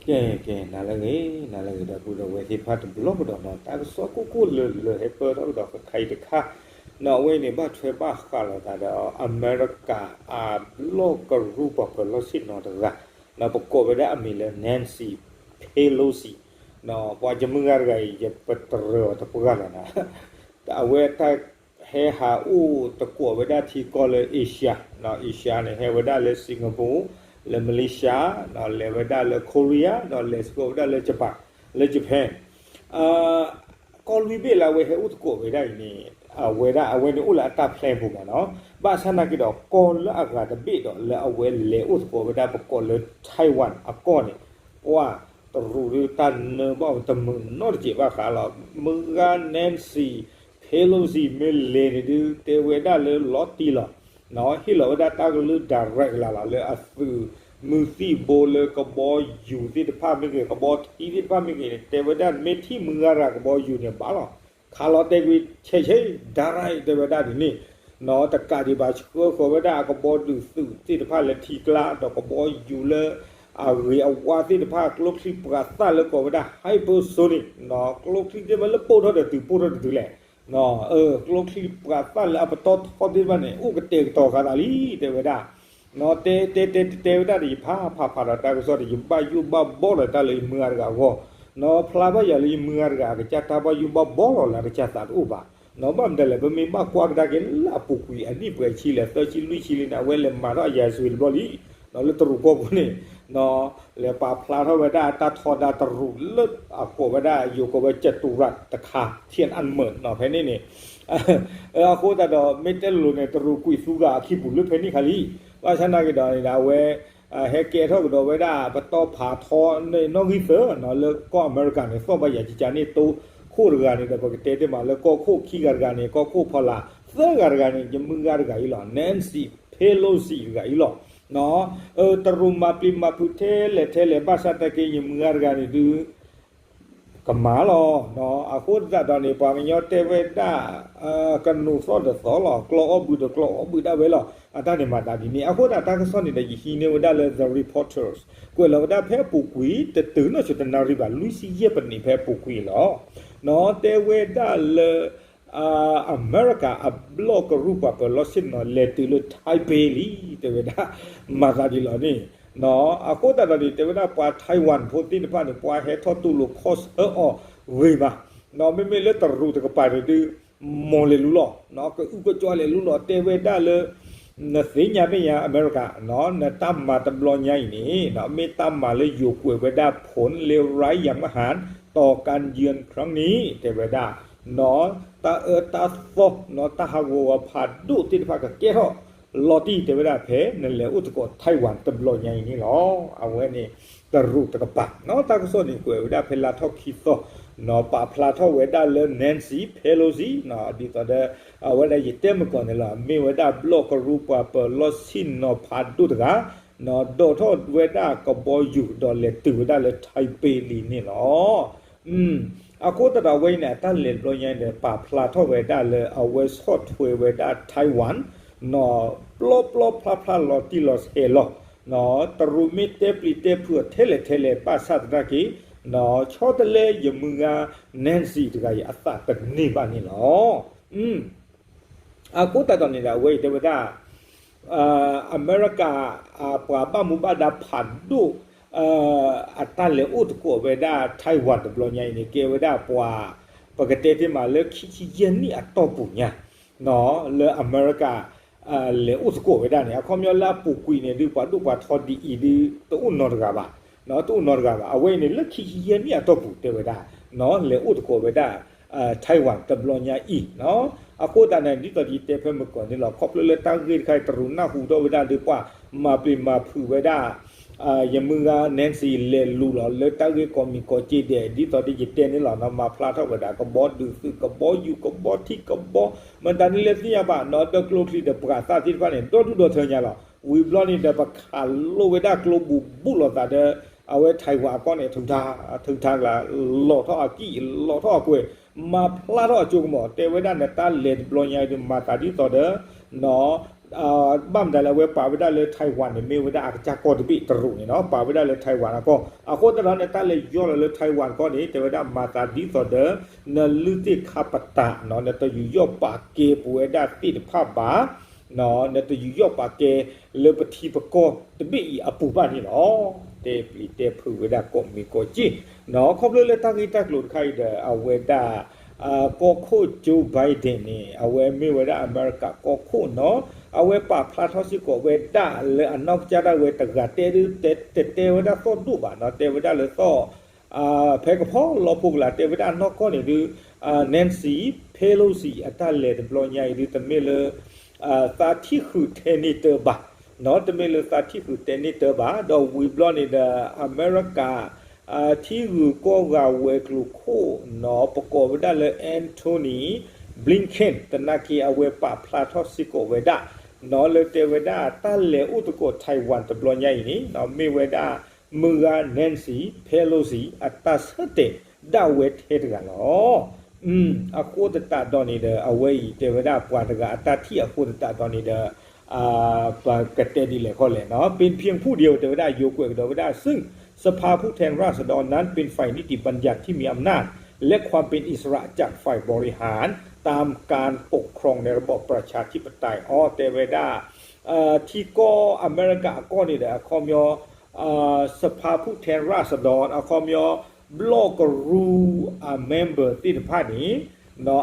ကဲ ကဲ နၤလၢအဂ့ၤ နၤလၢအဂ့ၤ ဒီပုၢ်ဒီဝဲၢ်သ့ၣ်တဖၣ်တဘျီကဒီးနီၤ, တၢ်ကစီၣ်ကိၢ်ကိၢ်လၢၤလၢၤဟဲပၢၢ်ထီၣ်ကဒီးခဲခါအံၤတခါ, နီၤ အဝဲအံၤန့ၣ် ဘၣ်ထွဲဘၣ်ဃးလိာ်သးဒီး အမဲရကၤအဘျီၣ်ကရူၢ်ပှၤပၢၤလီၢ်ဆ့ၣ်နီၤတဂၤ, နီၤ ပကိးဝဲဒၣ်အမံၤလၢ Nancy Pelosi, နီၤ ပှၤယမုၢ်ဂၤတဂၤအံၤ ယပတရၢအီၤတပှၢ်လီၤနီၤ, အဝဲတၢ် ဟဲဟးအိၣ်သကိးဝဲဒၣ်ထံကီၢ်လၢ Asia, နီၤ Asia န့ၣ် ဟဲဝဲဒၣ်လၢ Singapore, လၢ Malaysia, နီၤ လဲၤဝဲဒၣ်လၢ Korea, ဒီးလဲၤသကိးဝဲဒၣ်လၢ Japan, လၢ Japan, ကီၢ်လွံၢ်ဘ့ၣ်လၢအဝဲဟဲအိၣ်သကိးဝဲဒၣ်အံၤန့ၣ်, အဝဲဒၣ်အဝဲန့ၣ်အိၣ်လၢအတၢ် plan ပူၤမးနီၤ, ဘၣ်ဆၣ်နာ်က့ဒီး ကီၢ်လၢအဂၤတဘ့ၣ်ဒီးလၢအဝဲလဲၤအိၣ်သကိးဝဲဒၣ်ပကိးလၢ Taiwan အကီၢ်န့ၣ်, ပှၤ တရူးဒုးတၢ်နၢဘၣ်တမုာ်နီတစဲးဘၣ်ဃးလီၤ, မုၢ်ဂၤ Nancy Pelosi မ့ၢ်လဲၤန့ၣ်ဒုး တဲဝဲဒၣ်လၢလီၤတံၢ်လီၤ, နီၤ ဟ့ၣ်လီၤဝဲဒၣ်တၢ်ကလုၢ် direct လၢ်လီၤ လၢအသုးမုၢ်သံၣ်ဘိလၢကဘီယူၤသ့ၣ်တဖၣ်မ့ၢ်ဂ့ၤ ကဘီထံသ့ၣ်တဖၣ်မ့ၢ်ဂ့ၤန့ၣ် တဲဝဲဒၣ်မ့ၢ်ထံၣ်မုၢ်ဂၤတဂၤကဘီယူၤန့ၣ်ဘၣ်လီၤ, ခးလီၤတဲာ်ကွံာ်ဆဲးဆဲး direct တဲဝဲဒၣ်ဒ်န့ၣ်, နီၤ တကးဒံးဘၣ်ဆှၢဃီၤဝဲဒၣ်အကဘီဒုးသုးသ့ၣ်တဖၣ်လၢထံကျါ ဒီးကဘီယူၤလၢ အဂ့ၤအဝါသ့ၣ်တဖၣ် ကျိချံပှၤသၣ်လၢကိးဝဲဒၣ် hypersonic, နီၤ ကျိချံသ့ၣ်တဖၣ်လၢပိၢ်ထီၣ်ဒီးတုၤ ပိၢ်ထီၣ်ဒီးတုၤလဲၣ်, နီၤ ကျိချံပှၤသၣ်လၢအပတီၢ်ထီသ့ၣ်တဖၣ်န့ၣ် အိၣ်ကတဲာ်ကတီၤဃာ်သးလံ တဲဝဲဒၣ်, နီၤ တဲတဲတဲတဲဝဲဒၣ်ဒီး ယဖးဖးဖးဒီးတၢ်ကစီၣ်ဒီး ယဘၣ်ယိၣ်ဘၣ်ဘီလီၤတၢ်လၢယမုၢ်ဂၤတဂၤအဂီၢ်, နီၤ ဖျါဘၣ်ယၤလၢယမုၢ်ဂၤတဂၤအကစၢ်တၢ်ဘၣ်ယိၣ်ဘၣ်ဘီလီၤလၢအကစၢ်သးတအိၣ်ဘၣ်, နီၤ ဘၣ်မတၤလဲၣ် ပမ့ၢ်ဘၣ်ကွၢ်ကဒါက့ၤလၢအပူၤကွံာ်အနံၣ်ပှဲၤဆံလဲၣ် သၢဆံလွံၢ်ဆံလံန့ၣ် အဝဲလဲၤမၤထီၣ်အရာဇဝင်တဘျီလံ, နီၤ လၢတရူးကီၢ်ပူၤန့ၣ်, နီၤ လဲၤပာ်ဖျါထီၣ်ဝဲဒၣ်တၢ်ထီဒါတရူးလၢအကိးဝဲဒၣ် ယိၤကိးဝဲ ကတူရတခါ ထံအနမၢၣ် နီၤ ဖဲန့ၣ်န့ၣ်, အဃိသတးဒီး မ့ၢ်တဲလိၤလိၤန့ၣ် တရူးကွံာ်သူဂၤအခံပူၤလၢဖဲန့ၣ်ခါလံ, ဘၣ်ဆၣ်နာ်က့ဒီးန့ၣ် အဝဲ ဟဲကဲထီၣ်ကဒီးဝဲဒၣ် ပတီၢ်ဖးထီန့ၣ် နီၣ်ဂံၢ်သၢ နီၤ လၢကီၢ်အမဲရကၤန့ၣ် သီၣ်ဘၣ်ယၤကကန့ၣ် တိခိၣ်တဂၤန့ၣ်ဒီး ပကတဲတ့ၢ်မးလၢကီၢ်ခိၣ်ခံဂၤတဂၤန့ၣ် ကီၢ်ခိၣ်ဖီလာ် သၢဂၤတဂၤန့ၣ် ယမုၢ်ဂၤတဂၤအံၤလီၤ Nancy Pelosi တဂၤအံၤလီၤ, နီၤ တရူးမၤပျံၤမၤဖုးထဲလဲၣ်ထဲလဲၣ် ဘၣ်ဆၣ်သနာ်က့ ယမုၢ်ဂၤတဂၤန့ၣ်ဒုး ကမၤလီၤ, နီၤ အဃိသတးဒီးန့ၣ် ပှၤကညီတဲဝဲဒၣ် ကနိးသီၣ်ဒီးသီၣ်လီၤ ကျီအီၣ်ဘုးဒီးကျီအီၣ်ဘုးဒၣ်ဝဲလီၤ, အတၢ်န့ၣ်မၤသးဒ်န့ၣ် အဃိသတးတၢ်ကစီၣ်န့ၣ်ဒီး ယဟံးန့ၢ်ဝဲဒၣ်လၢ The Reporters ကွဲးလီၤဝဲဒၣ်ဖဲအပူၤကွံာ် တတုၤနီၢ်ဆိတနၣ်ရံၣ်ဘၣ် လွံၢ်ဆံယဲၢ်ပနံးဖဲအပူၤကွံာ်လီၤ, နီၤ တဲဝဲဒၣ်လၢ အမဲရကၤအဘျီၣ်ကရူၢ်ပှၤပၢၤလီၢ်ဆ့ၣ်နီၤ လဲၤတုၤလၢ Taipei လံ တဲဝဲဒၣ်, မၤသးဒ်လီၤန့ၣ်, နီၤ အဃိသတးဒီးန့ၣ် တဲဝဲဒၣ်ပှၤ Taiwan ဖိသ့ၣ်တဖၣ်န့ၣ် ပှၤဟဲထီၣ်တူၢ်လိာ်ခီၣ်ဆၢအီၤဂ့ၤမး, နီၤ မ့မ့ၢ်လၢတရူးတကပၤန့ၣ်ဒုး မ်လဲၤလူလီၤ, နီၤ ကအုကကွၢ်လဲၤလူလီၤ တဲဝဲဒၣ်လၢ နသ့ၣ်ညါမ့ၢ်ညါ အမဲရကၤ နီၤ နတၢ်မၤတဘျီညါအံၤန့ၣ် နီၤ မ့ၢ်တၢ်မၤလၢယိၤကွဲးဝဲဒၣ် ผลเลวร้ายอย่างมหันต์ ต่อการเยือนครั้งนี้ တဲဝဲဒၣ်, နီၤ တၢ်အၢတၢ်သီ နီၤ တၢ်ဟးဂီၤဝဲဖးဒိၣ်သ့ၣ်တဖၣ်ကကဲထီၣ် လီၤတံၢ် တဲဝဲဒၣ်ဖဲ နလဲၤအိၣ်သကိး Taiwan တဘျီညါအံၤန့ၣ်လီၤ. အဝဲန့ၣ် တရူးတကပၤ နီၤ တၢ်ကစီၣ်န့ၣ်ကွဲးဝဲဒၣ်ဖဲလါထီၣ်ခံသီ နီၤ ပာ်ဖျါထီၣ်ဝဲဒၣ်လၢ Nancy Pelosi နီၤ ဒ်သိးဒီး အဝဲဒၣ်ယတဲမုၢ်ကီၢ်န့ၣ်လီၤ မ့ၢ်ဝဲဒၣ်ဘျီၣ်ကရူၢ်ပှၤပၢၤလီၢ်ဆ့ၣ်နီၤဖးဒိၣ်တဂၤ နီၤ ဒိးထီၣ်ဝဲဒၣ်ကဘီယူၤ ဒီးလဲၤတုၤဝဲဒၣ်လၢ Taipei လံန့ၣ်လီၤ. အဃိသတးဒီးအဝဲအံၤန့ၣ် အတၢ်လဲၤတဘျီညါအံၤဒီး ပာ်ဖျါထီၣ်ဝဲဒၣ်လၢအဝဲဆီၣ်ထွဲဝဲဒၣ် Taiwan နီၤ ပျီပျီဖျါဖျါလီၤတံၢ်လီၤဆဲးလီၤ. နီၤ တရူးမ့ၢ်တဲပျံၤတဲဖုးအီၤထဲလဲၣ်ထဲလဲၣ် ဘၣ်ဆၣ်သနာ်က့ နီၤ ဆီတလဲယမုၢ်ဂၤ Nancy တဂၤအံၤ အသးတန့ၢ်ဘၣ်န့ၣ်လီၤ. အဃိသတးဒီးန့ၣ်ဒီး အဝဲအံၤတဲဝဲဒၣ် အမဲရကၤ ပှၤဘၣ်မူဘၣ်ဒါဖးဒိၣ် အတၢ်လဲၤအိၣ်သကိးဝဲဒၣ် Taiwan တဘျီညါအံၤန့ၣ် ကဲဝဲဒၣ်ပှၤ ပကတဲတ့ၢ်မးလၢခံဆံယဲၢ်နံၣ်အတီၢ်ပူၤညါ နီၤ လၢအမဲရကၤ လဲၤအိၣ်သကိးဝဲဒၣ်န့ၣ် အခီပညီလၢအပူၤကွံာ်န့ၣ်ဒုး ပှၤဒိၣ်ပှၤထီဒ်အံၤဒုး တအိၣ်နီတဂၤဘၣ် နီၤ တအိၣ်နီတဂၤဘၣ် အဝဲအံၤန့ၣ် လၢခံဆံယဲၢ်နံၣ်အတီၢ်ပူၤတဲဝဲဒၣ် နီၤ လဲၤအိၣ်သကိးဝဲဒၣ် Taiwan တဘျီညါအံၤ နီၤ အဃိသတးန့ၣ် ဒ်သိးယတဲဖဲမုၢ်ကီၢ်န့ၣ်လီၤ ခီဖျိလၢတၢ်ဂ့ၢ်တခါအံၤ တရူးနၢ်ဟူထီၣ်ဝဲဒၣ်ဒီး ပှၤမၤပျံၤမၤဖုးဝဲဒၣ် ယမုၢ်ဂၤ Nancy လဲၤလူၤလီၤ လၢတၢ်ဂ့ၢ်ကိးမံၤကိးက့ဒဲး ဒ်သိးဒီးယတဲန့ၣ်လီၤ နီၤ မၤဖျါထီၣ်ဝဲဒၣ် ကဘီဒုးသုး ကဘီယူၤ ကဘီထံ ကဘီ မတၤဒ်လဲၣ်သ့ၣ်ညါဘၣ် နီၤ ဒီးကျိချံဒီးပှၤသၣ်သ့ၣ်တဖၣ်န့ၣ် ဒီဒူၣ်ဒီထၢညါလီၤ ဝံၤဘျီန့ၣ်ဒီး ပခးလိာ်ဝဲဒၣ်ကျိဘူးဘူးလိာ်သးဒီး အဝဲ Taiwan အကီၢ်န့ၣ် ထုးထါ ထုးထါကျါ လီၤထီၣ်အကံၣ် လီၤထီၣ်အကွဲၤ မၤဖျါထီၣ်အစိကမီၤ တဲဝဲဒၣ်နတၢ်လဲၤတဘျီညါအံၤဒီး မၤသးဒ်သိးဒီး နီၤ ဘၣ်မတၤလဲၣ် အဝဲပာ်ဝဲဒၣ်လၢ Taiwan န့ၣ် မ့ၢ်ဝဲဒၣ်အကစၢ်ကီၢ်တဘ့ၣ်တရူးန့ၣ်နီၤ ပာ်ဝဲဒၣ်လၢ Taiwan အကီၢ် အဃိသတးဒီးန့ၣ် တၢ်လဲၤယီၢ်လီၤလၢ Taiwan ကီၢ်န့ၣ် တဲဝဲဒၣ်မၤသးဒ်သိးဒီး နလုၢ်သ့ၣ်ခါပတာ်နီၤ နတယူးယီၣ်ပာ်ကဲပဝဲဒၣ်သ့ၣ်တဖၣ်ဘၣ် နတယူးယီၣ်ပာ်ကဲလၢပထံပကီၢ်တဘ့ၣ်အံၤအပူၤဘၣ်န့ၣ်လီၤ. တဲပျံၤတဲဖုးဝဲဒၣ်ကိးမံၤကိးက့ၢ်နီၤ ခီဖျိလၢတၢ်ဂ့ၢ်တၢ်ကျိၤတခါအံၤဒီး အဝဲဒၣ် ကီၢ်ခိၣ် Joe Biden န့ၣ် အဝဲမ့ၢ်ဝဲဒၣ်အမဲရကၤကီၢ်ခိၣ်နီၤ အဝဲပာ်ဖျါထီၣ်စ့ၢ်ကီးဝဲဒၣ်လၢအနီၢ်ကစၢ်ဒၣ်ဝဲတဂၤတဲဒု တဲတဲဝဲဒၣ်သီၣ်ဒိၣ်ဘၣ်နီၤ တဲဝဲဒၣ်လၢသီၣ် ဖဲကဖီလီဖိကလာ် တဲဝဲဒၣ်နီၢ်ကီၢ်န့ၣ်ဒု Nancy Pelosi အတၢ်လဲၤတဘျီညါအံၤဒု တမ့ၢ်လၢ သးထံၣ်ဃုာ်ထဲန့ၣ်တၢဘၣ်နီၤ တမ့ၢ်လၢသးထံၣ်ဃုာ်ထဲန့ၣ်တၢဘၣ် ဒီးဝံၤဘျီန့ၣ်ဒီး အမဲရကၤ ထံဂုၤကီၢ်ဂၤဝဲၤကျိၤခိၣ်နီၤ ပကိးဝဲဒၣ်လၢ Antony Blinken သနာ်က့ အဝဲပာ်ဖျါထီၣ်စ့ၢ်ကီးဝဲဒၣ်နီၤ လၢတဲဝဲဒၣ်တၢ်လဲၤအိၣ်သကိး Taiwan တဘျီညါအံၤန့ၣ်နီၤ မ့ၢ်ဝဲဒၣ် မုၢ်ဂၤ Nancy Pelosi အတၢ်ဆၢတဲာ်ဒၣ်ဝဲထဲတဂၤလီၤ. အဃိသတးဒီးန့ၣ်ဒီး အဝဲအံၤတဲဝဲဒၣ်ပှၤတဂၤအတၢ်ထံၣ်အဃိသတးဒီးန့ၣ်ဒီး ပကတဲဒ်လဲၣ်ခီလဲၣ်နီၤ ပ့ဖံဖူဒံး တဲဝဲဒၣ် ယိၤကွဲးကဒီးဝဲဒၣ် ซึ่งสภาผู้แทนราษฎรนั้นเป็นฝ่ายนิติบัญญัติที่มีอำนาจและความเป็นอิสระจากฝ่ายบริหารตามการปกครองในระบอบประชาธิปไตย အီၤတဲဝဲဒၣ် ထံကီၢ်အမဲရကၤအကီၢ်န့ၣ်ဒီး အခီပညီ စဖါဖူၣ်ထဲရၣ်စဒီ အခီပညီ ဘျီၣ်ကရူၢ်အ member သ့ၣ်တဖၣ်န့ၣ်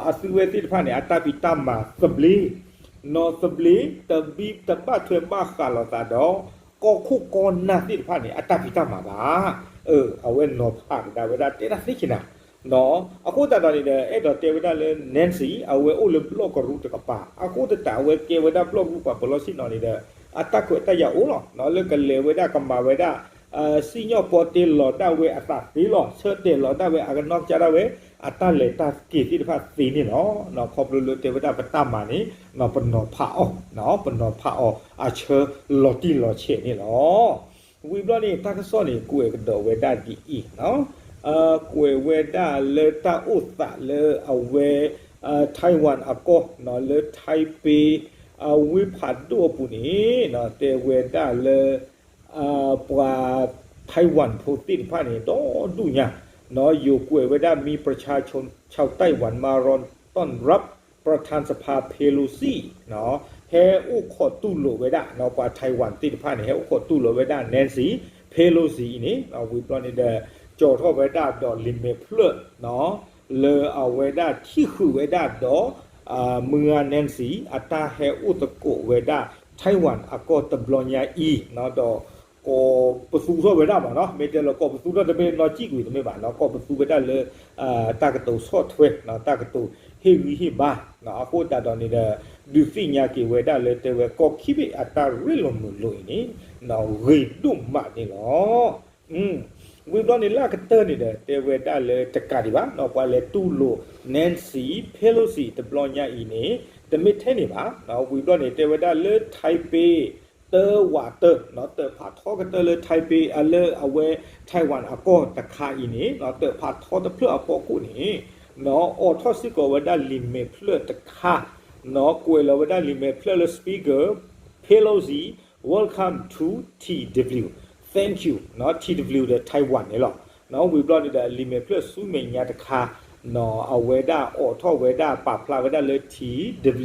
အသုဝဲသ့ၣ်တဖၣ်န့ၣ် အတၢ်ဖံးတၢ်မၤသဘျ့ နီၢ်သဘျ့ တဘၣ်ထွဲဘၣ်ဃးလိာ်သးဒီး ကီၢ်ခိၣ်ကီၢ်နၢ်သ့ၣ်တဖၣ်န့ၣ် အတၢ်ဖံးတၢ်မၤဘၣ်. အဝဲနီၤဖးကဒါဝဲဒၣ်တဲဒၣ်သ့က့ၤနၤ အဃိသတးဒီးန့ၣ်ဒီး အဲၣ်ဒိးတဲဝဲဒၣ်လၢ Nancy အဝဲအိၣ်လၢဘျီၣ်ကရူၢ်တကပၤ အဃိသတးအဝဲကဲဝဲဒၣ်ဘျီၣ်ကရူၢ်ပှၤပလီၢ်ဆ့ၣ်နီၤန့ၣ်ဒီး အတၢ်ခွဲးတၢ်ယာ်အိၣ်လီၤ လၢကလဲၤဝဲဒၣ်ကမၤဝဲဒၣ် စံၣ်ညီၣ်ပီတ့လီၤဒၣ်ဝဲအသးသ့လီၤ ဆၢတဲာ်လီၤဒၣ်ဝဲအကနီၢ်ကစၢ်ဒၣ်ဝဲ အတၢ်လဲၤတၢ်က့ၤသ့ၣ်တဖၣ်သ့န့ၣ်လီၤ. ခီဖျိလၢတဲဝဲဒၣ်ပတၢ်မၤန့ၣ် ပနီၤဖးအီၤ ပနီၤဖးအီၤအဆၢလီၤတံၢ်လီၤဆဲးန့ၣ်လီၤ. ဝံၤဘျီန့ၣ် တၢ်ကစီၣ်န့ၣ် ကွဲးကဒီးဝဲဒၣ်ဒ်အံၤ ကွဲးဝဲဒၣ်လၢတၢ်အိၣ်သးလၢအဝဲ Taiwan အကီၢ် လၢ Taipei ဝ့ၢ်ဖးဒိၣ်အပူၤန့ၣ် တဲဝဲဒၣ်လၢ ပှၤ Taiwan ဖိသ့ၣ်တဖၣ်န့ၣ် ဒီဒူၣ်ညါ ယိၤကွဲးဝဲဒၣ် มีประชาชนชาวไต้หวันมารอต้อนรับประธานสภา Pelosi ဟဲအိၣ်ခိးတူၢ်လိာ်ဝဲဒၣ် ပှၤ Taiwan သ့ၣ်တဖၣ်န့ၣ် ဟဲအိၣ်ခိးတူၢ်လိာ်ဝဲဒၣ် Nancy Pelosi အံၤန့ၣ် ဝံၤဘျီန့ၣ်ဒီး ကၠီၤထီၣ်ဝဲဒၣ်ဒီးလံာ်မဲာ်ဖျၢၣ် လၢအဝဲဒၣ်ထံၣ်ဃုာ်ဝဲဒၣ်ဒီး မုၢ်ဂၤ Nancy အတၢ်ဟဲအိၣ်သကိးဝဲဒၣ် Taiwan အကီၢ်တဘျီညါအံၤ ဒီး ကိးပသူထီၣ်ဝဲဒၣ်မးနီၤ မ့ၢ်တဲလၢကိးပသူထီၣ်တမ့ၢ်နီၢ်ကံၣ်ကွံာ်တမ့ၢ်ဘၣ်နီၤ ကိးပသူဝဲဒၣ်လၢ တၢ်ကတိၤဆီၣ်ထွဲ တၢ်ကတိၤဟ့ၣ်ဂံၢ်ဟ့ၣ်ဘါ အဃိသတးဒီးန့ၣ်ဒီး ဒုးသ့ၣ်ညါက့ၤဝဲဒၣ်လၢတဲဝဲကီၢ်ခံဘ့ၣ်အတၢ်ရ့လိာ်မုာ်လိာ်အံၤန့ၣ် ဂ့ၤဒိၣ်မးန့ၣ်လီၤ. ဝံၤဘျီန့ၣ်လၢအကတၢၢ်န့ၣ်ဒီး တဲဝဲဒၣ်လၢတကးဒံးဘၣ်နီၤ ပှၤလဲၤတူၢ်လိာ် Nancy Pelosi တဘျီညါအံၤန့ၣ် တမ့ၢ်ထဲန့ၣ်ဘၣ် ဝံၤဘျီန့ၣ် တဲဝဲဒၣ်လၢ Taipei တၢဝးတၢ တၢးဖးထီကတၢၢ်လၢ Taipei အလၢအဝဲ Taiwan အကီၢ်တခါအံၤန့ၣ် တၢးဖးထီတဖျၢၣ်အဖီခိၣ်န့ၣ် အိးထီၣ်စ့ၢ်ကီးဝဲဒၣ်လံာ်မဲာ်ဖျၢၣ်တခါ ကွဲးလီၤဝဲဒၣ်လံာ်မဲာ်ဖျၢၣ်လၢ Speaker Pelosi, welcome to T W, thank you, T W ဒီး Taiwan န့ၣ်လီၤ. ဝံၤဘျီန့ၣ်ဒီး လံာ်မဲာ်ဖျၢၣ်ဆူမဲာ်ညါတခါ အဝဲဒၣ်အိးထီၣ်ဝဲဒၣ်ပာ်ဖျါဝဲဒၣ်လၢ T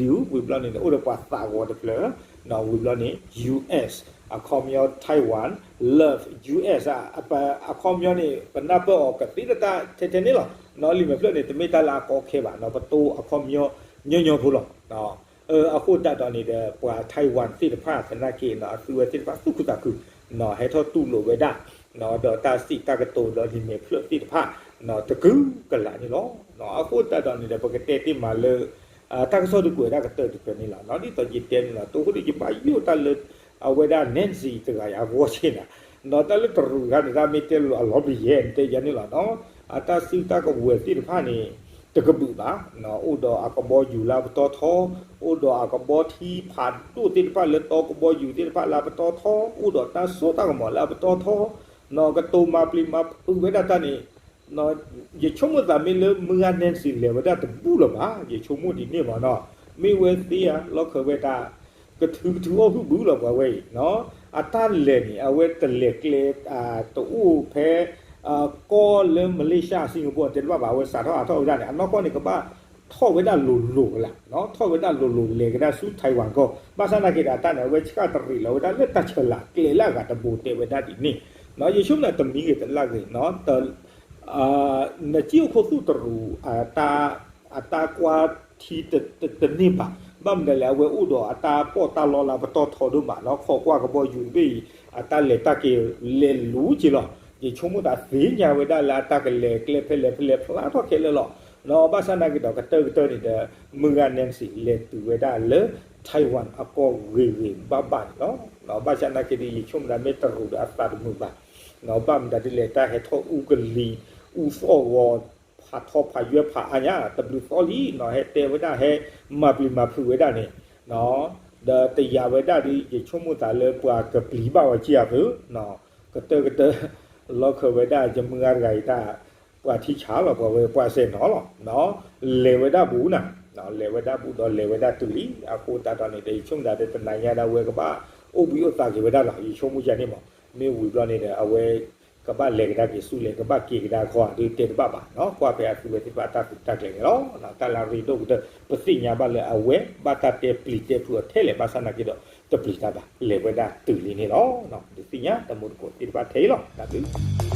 W ဝံၤဘျီန့ၣ်ဒီး အိၣ်ဒီးပှၤသးဂီၤတဖျၢၣ် ဝံၤဘျီန့ၣ် U S အခီပညီ Taiwan love U S အခီပညီန့ၣ် ပနၢ်ပၢၢ်အီၤကသ့တၢ်ထဲထဲန့ၣ်လီၤ. လံာ်မဲာ်ဖျၢၣ်န့ၣ် တမ့ၢ်တၢ်လၢအကီခဲဘၣ် ပတိၢ်အခီပညီညီညီဖိလီၤ. အဃိသတးဒီးန့ၣ်ဒီး ပှၤ Taiwan သ့ၣ်တဖၣ်သနာ်က့ အသုဝဲသ့ၣ်တဖၣ်သူၣ်ခုသးခု ဟဲထီၣ်တူၢ်လိာ်ဝဲဒၣ် ဒီးတၢ်စံးတၢ်ကတိၤဒီးလံာ်မဲာ်ဖျၢၣ်သ့ၣ်တဖၣ် တကုကလးန့ၣ်လီၤ. အဃိသတးဒီးန့ၣ်ဒီး ပကတဲတ့ၢ်မးလၢ တၢ်ကစီၣ်ဒုးကွဲးဒၣ်ကတၢၢ်တဖျၢၣ်န့ၣ်လီၤ. ဒ်သိးယတဲန့ၣ်လီၤ တိၢ်ဃိဒီးယဘၣ်ယိၣ်တၢ်လၢ အဝဲဒၣ် Nancy တဂၤယၤဂီၢ်ဆ့ၣ်နၤ ဒီးတၢ်လၢတရူးတခါန့ၣ် တၢ်မ့ၢ်တဲလီၤအလီၤပယဲၢ် တဲယၤန့ၣ်လီၤနီၤ အတၢ်စုတၢ်ကဝဲၤသ့ၣ်တဖၣ်န့ၣ် တကဘုးဘၣ် အိၣ်ဒီးအကဘီယူၤလၢအပတီၢ်ထီ, အိၣ်ဒီးအကဘီထံဖးဒိၣ်သ့ၣ်တဖၣ်လၢတီကဘီယူၤသ့ၣ်တဖၣ်လၢအပတီၢ်ထီ, အိၣ်ဒီးတၢ်စိတၢ်ကမီၤလၢအပတီၢ်ထီ, ကတိၤမၤပျံၤမၤဖုးဝဲဒၣ်တၢ်န့ၣ် ယဆိကမိၣ်သးမ့ၢ်လၢမုၢ်ဂၤ Nancy လဲၤဝဲဒၣ်တဘူၣ်လၢၤဘၣ် ယဆိကမိၣ်ဒ်န့ၣ်မးနီၤ မ့ၢ်ဝဲသ့ဧါ လီၢ်ခၢးဝဲဒၣ် ကထုးပထုးအီၣ်ဟုၣ်ဘုလီၤပှၤဝဲအံၤ, အတၢ်လဲၤန့ၣ် အဝဲတလဲၤကျဲ တအိၣ်ဖဲ ကီၢ်လၢမလ့ၡါ စ့ၣ်ကပီၤတဲတဘၣ်ဘၣ် အဝဲစးထီၣ်အါထီၣ်ဝဲဒၣ်န့ၣ် အနီၢ်ကီၢ်န့ၣ် ကဘၣ်ထီၣ်ဝဲဒၣ်လိၤလိၤလၢ်, ထီၣ်ဝဲဒၣ်လိၤလိၤလဲၤကဒါဆူ Taiwan ကီၢ်, ဘၣ်ဆၣ်သနာ်က့ဒီး အတၢ်န့ၣ် အဝဲဆှၣ်တရံးလီၤဝဲဒၣ်လၢတၢ်ဆၢလၤကျဲလၢအဂၤတဘိတဲဝဲဒၣ်ဒ်န့ၣ်, ယဆိကမိၣ်တမံၤဂ့ၤတလၢ်ဂ့ၤ နစ့ၣ်အိၣ်ခိၣ်သူၣ်တရူး အတၢ်ကွၢ်ထံတန့ၢ်ဘၣ်, ဘၣ်မနုၤလဲၣ် အဝဲအိၣ်ဒီးအတၢ်ပီးတၢ်လီလၢပတီၢ်ထီဒိၣ်မးနီၤ, ခိးကွၢ်ကဘီယူၤတဘ့ၣ်အံၤ အတၢ်လဲၤတၢ်က့ၤလဲၤလူၤက့ၤလီၤ. ယဆိကမိၣ်သးသ့ၣ်ညါဝဲဒၣ်လၢအတၢ်ကလဲၤကျဲဖဲလဲၣ်ဖဲလဲၣ်ဖျါထီၣ်ခဲလၢာ်လီၤ. ဘၣ်ဆၣ်သနာ်က့ဒီး ကတၢၢ်ကတၢၢ်န့ၣ်ဒီး မုၢ်ဂၤ Nancy လဲၤတုၤဝဲဒၣ်လၢ Taiwan အကီၢ်ဂ့ၤဂ့ၤဘၣ်ဘၣ်န့ၣ်လီၤ. ဘၣ်ဆၣ်သနာ်က့ဒီး ယဆိကမိၣ်သးမ့ၢ်တရူးဒီးအသးတမုာ်ဘၣ်, ဘၣ်မတၤဒ်လဲၣ် တၢ်ဟဲထီၣ်အူကလံၤ အူသီၣ်ဂီၤ ဖးထီဖးယွဲဖးအါညါ တဘျုးသီလံနီၤ, ဟဲတဲဝဲဒၣ် ဟဲမၤပျံၤမၤဖုးဝဲဒၣ်န့ၣ်, ဒီးတယာ်ဝဲဒၣ်ဒီး ယဆိကမိၣ်သးလၢပှၤကပျံၤဘၣ်ဝဲက့ၤအသုး, ကတၢၢ်ကတၢၢ် လီၢ်ခၢၣ်ဝဲဒၣ် ယမုၢ်ဂၤတဂၤအံၤတၢ် ပှၤထံဆးလီၤ ပှၤဝဲပှၤစဲးနီၤလီၤ, လဲၤဝဲဒၣ်ဘူးနၤ, လဲၤဝဲဒၣ်ဘူးဒီးလဲၤဝဲဒၣ်တုၤလံ, အဃိသတးဒီးန့ၣ်ဒီး ယဆိကမိၣ်သးဒီးတနၤညါဒီး အဝဲကဘၣ်အိၣ်ဘှံးအိၣ်သးက့ၤဝဲဒၣ်လီၤ, ယဆိကမိၣ်ယၤန့ၣ်မး, မ့ၢ်ဝံၤဘျီန့ၣ်ဒီး အဝဲ ကဘၣ်လဲၤကဒါက့ၤဆူလဲၣ် ကဘၣ်က့ၤကဒါခီဧါ ဒုးတဲတဘၣ်ဘၣ်နီၤ, ကွၢ်ဖဲအသုးဝဲသ့ၣ်တဖၣ်အတၢ်သုးတၢ်ကျဲၤန့ၣ်လီၤ. တၢ်လၢအရ့ဒိၣ်ကတၢၢ် ပသ့ၣ်ညါဘၣ်လၢအဝဲဘၣ်တၢ်တဲပျံၤတဲဖုးအီၤထဲလဲၣ်, ဘၣ်ဆၣ်သနာ်က့ဒီး တပျံၤတၢ်ဘၣ် လဲၤဝဲဒၣ်တုၤလံန့ၣ်လီၤ. ဒုးသ့ၣ်ညါတမူတကိးသ့ၣ်တဖၣ်ထဲအံၤလီၤ. တၢ်ဘျုး